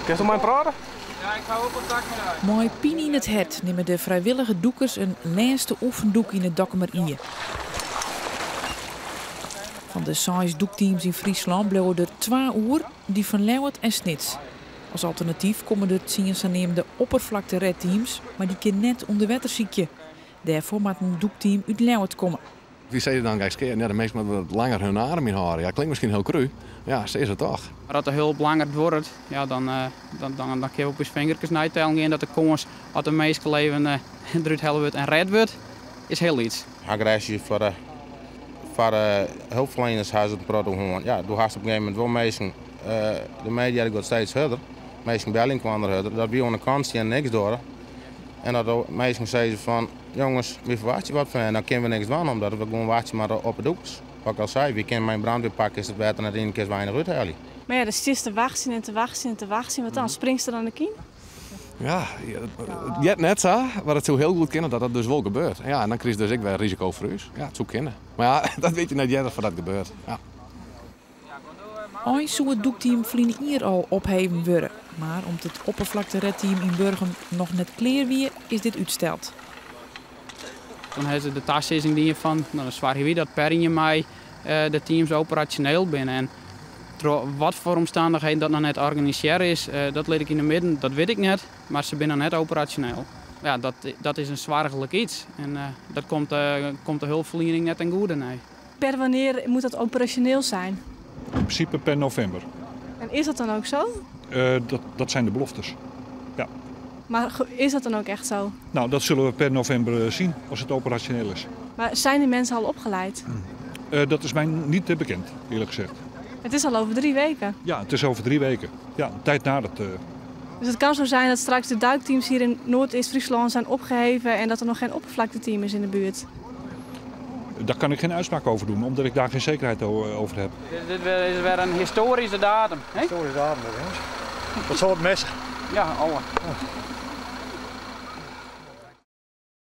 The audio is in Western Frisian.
Kinst mei him prate? Mei pine yn it hert nimme de frijwillige dûkers in lêste oefendûk yn it Dokkumer Ie. Fan de seis dûkteams yn Fryslân bliuwe der twa oer, dy fan Ljouwert en Snits. As alternatyf komme der 10 saneamde oppervlakteredteams, mar dy kinne net ûnder wetter sykje. Dêrfoar moat in dûkteam út Ljouwert komme. Wy sizze dan gekskearend, ja, de minsken moatte wat langer hun adem ynhâlde. Ja, klinkt miskien hiel kru, ja, sa is it toch. Mar as de help langer duorret, ja, dan, dan, dan, dan kinne we op ús fingerkes neitellen gean dat de kâns dat in minskelibben derút helle wurdt en red wurdt, is hiel lyts. Agresje foar de, foar de helpferlieners ha se in protte hân. Ja, do hast op in gegeven momint wol minsken, de media giet steeds hurder, minsken belje inoar hurder, dat wy oan de kant stean en niks dogge. En dat de minsken sizze fan, jonges, wy ferwachtsje wat fan en dan kinne we niks dwaan omdat we gewoan wachtsje moatte op de dûkers. Wat ik al sei, wy kinne mei in brandweerpak is it wetter net yn, kinst weinich úthelje. Mar ja, dan stiest te wachtsjen en te wachtsjen en te wachtsjen. Wat dan? Springst der dan ek yn? Ja, it heart net sa, mar it soe hiel goed kinne dat dat dus wol gebeurt. Ja, en dan krijst dus ek wer risiko foar ús. Ja, it soe kinne. Mar ja, dat witte je net earder foardat it gebeurt. Ja. Eins soe it dûkteam ferline jier al opheven wurde. Mar om't it oppervlakteredteam yn Burgum noch net klear wie, is dit útsteld. Dan ha se de tasizzing dien fan, no, dan soargje wy dat per ien mei de teams operasjoneel binne. En troch wat foar omstannichheden dat noch net organisearre is, dat lit ik yn 'e midden, dat wit ik net. Mar se binne noch net operasjoneel. Ja, dat, dat is in soarchlik iets. En dat komt, komt de hulpferliening net ten goede, nee. Per wannear moet dat operasjoneel zijn? In prinsipe per novimber. En is dat dan ook zo? Dat zijn de beloftes, ja. Maar is dat dan ook echt zo? Nou, dat zullen we per november zien, als het operationeel is. Maar zijn die mensen al opgeleid? Dat is mij niet bekend, eerlijk gezegd. Het is al over 3 weken? Ja, het is over 3 weken. Ja, een tijd nadert. Dus het kan zo zijn dat straks de duikteams hier in Noardeast-Fryslân zijn opgeheven en dat er nog geen oppervlakteteam is in de buurt? Daar kan ik geen uitspraak over doen, omdat ik daar geen zekerheid over heb. Dit is weer een histoaryske datum. Hè? Histoaryske datum, jonges. Wat zal het messen? Ja, alle.